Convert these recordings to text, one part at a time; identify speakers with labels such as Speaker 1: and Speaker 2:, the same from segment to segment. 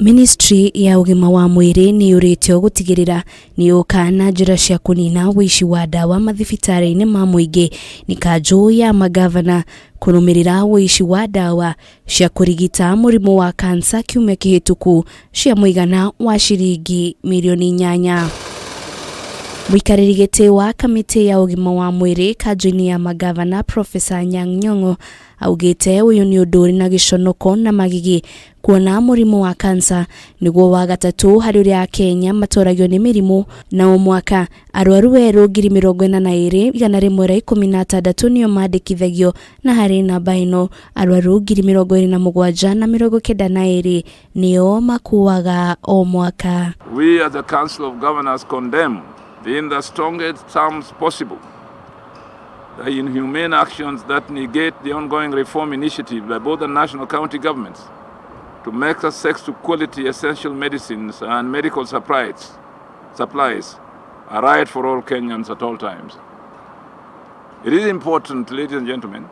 Speaker 1: Ministry ya ũgima wa mwĩrĩ nĩ yũrĩtio gũtigĩrĩra nĩ yũka na njĩra cia kũnina ũici wa ndawa mathibitarĩ-inĩ ma mũingĩ nĩ kanjũ ya magavana kũrũmĩrĩra ũici wa ndawa cia kũrigita mũrimũ wa kansa kiumia kĩhĩtũku cia mũigana wa ciringi mirioni 8. Mũikarĩri gĩtĩ wa kamĩtĩ ya ũgima wa mwĩrĩ kanjũ-inĩ ya magavana Professor Anyang' Nyong'o augĩte ũyũ nĩ ũndũ ũrĩ na gĩconoko na magigi kuona mũrimũ wa kansa nĩguo wa gatatũ harĩ ũrĩa Akenya matoragio nĩ mĩrimũ, na o mwaka arwaru erũ 42,116 nĩo mandĩkithagio, na harĩ namba ĩno arwaru 27,092 nĩo makuaga o mwaka.
Speaker 2: We as a Council of Governors condemn in the strongest terms possible the inhumane actions that negate the ongoing reform initiative by both the national county governments to make access to quality essential medicines and medical supplies a right for all Kenyans at all times. It is important, ladies and gentlemen,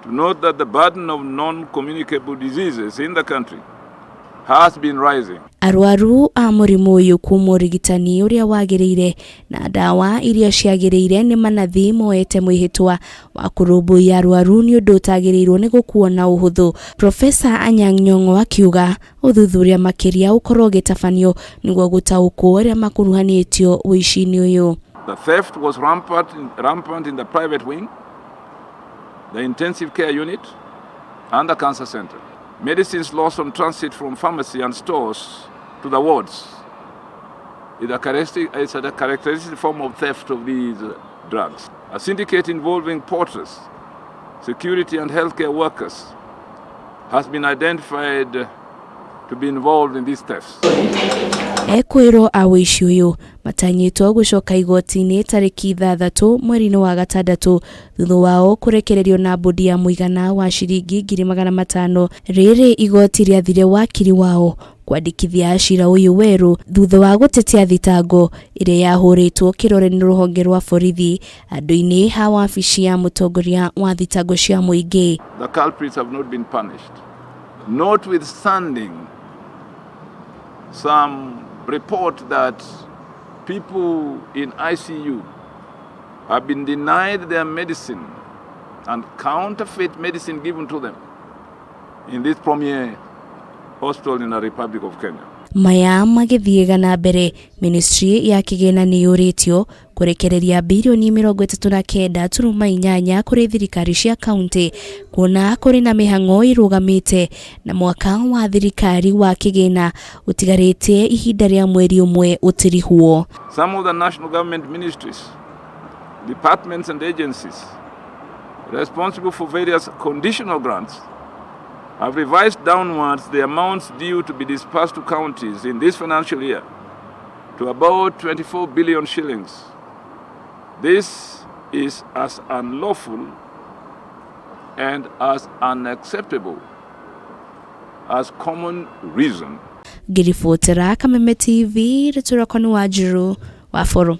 Speaker 2: to note that the burden of non-communicable diseases in the country has been rising.
Speaker 1: Arwaru a mũrimũ ũyũ kuma ũrigitani ũrĩa wagĩrĩire na ndawa iria ciagĩrĩire nĩ manathi moete mwĩhĩtwa wa kũrũmbũiya arwaru nĩ ũndũ ũtagĩrĩirwo nĩ gũkuo na ũhũthũ. Professor Anyang' Nyong'o akiuga ũthuthuria makĩria ũkorwo ũgĩtabanio nĩguo gũtaũkwo arĩa makuruhanĩtio ũici-inĩ ũyũ.
Speaker 2: The theft was rampant in the private wing, the intensive care unit, and the cancer center. Medicines lost on transit from pharmacy and stores to the wards is a characteristic form of theft of these drugs. A syndicate involving porters, security and healthcare workers has been identified to be involved in these thefts.
Speaker 1: Ekwĩrwo a ũici ũyũ matanyĩtwo gũcoka igoti-inĩ tarĩki 6 mweri-inĩ wa gatandatũ thutha wao kũrekererio na mbũndi ya mũigana wa ciringi 500,000. Rĩrĩ igoti rĩathire wakiri wao kwandĩkithia cira ũyũ werũ thutha wa gũtetea thitango ĩrĩa yahũrĩtwo kĩrore nĩ rũhonge rwa borithi andũ-inĩ ha wabici ya mũtongoria wa thitango cia mũingĩ.
Speaker 2: The culprits have not been punished, notwithstanding some report that people in ICU have been denied their medicine and counterfeit medicine given to them in this premier hospital in the Republic of Kenya.
Speaker 1: Maya magĩthiĩga na mbere, ministry ya kĩgĩna nĩ yũrĩtio kũrekereria birioni 39.8 kũrĩ thirikari cia kaunti kuona kũrĩ na mĩhang'o ĩrũgamĩte na mwaka wa thirikari wa kĩgĩna ũtigarĩte ihinda rĩa mweri ũmwe ũtirihwo.
Speaker 2: Some of the national government ministries, departments and agencies responsible for various conditional grants have revised downwards the amounts due to be disbursed to counties in this financial year to about 24 billion shillings. This is as unlawful and as unacceptable as common reason.
Speaker 1: Ngĩribotera Kameme TV, rĩtũ rĩakwa nĩ Wanjiru wa Boro.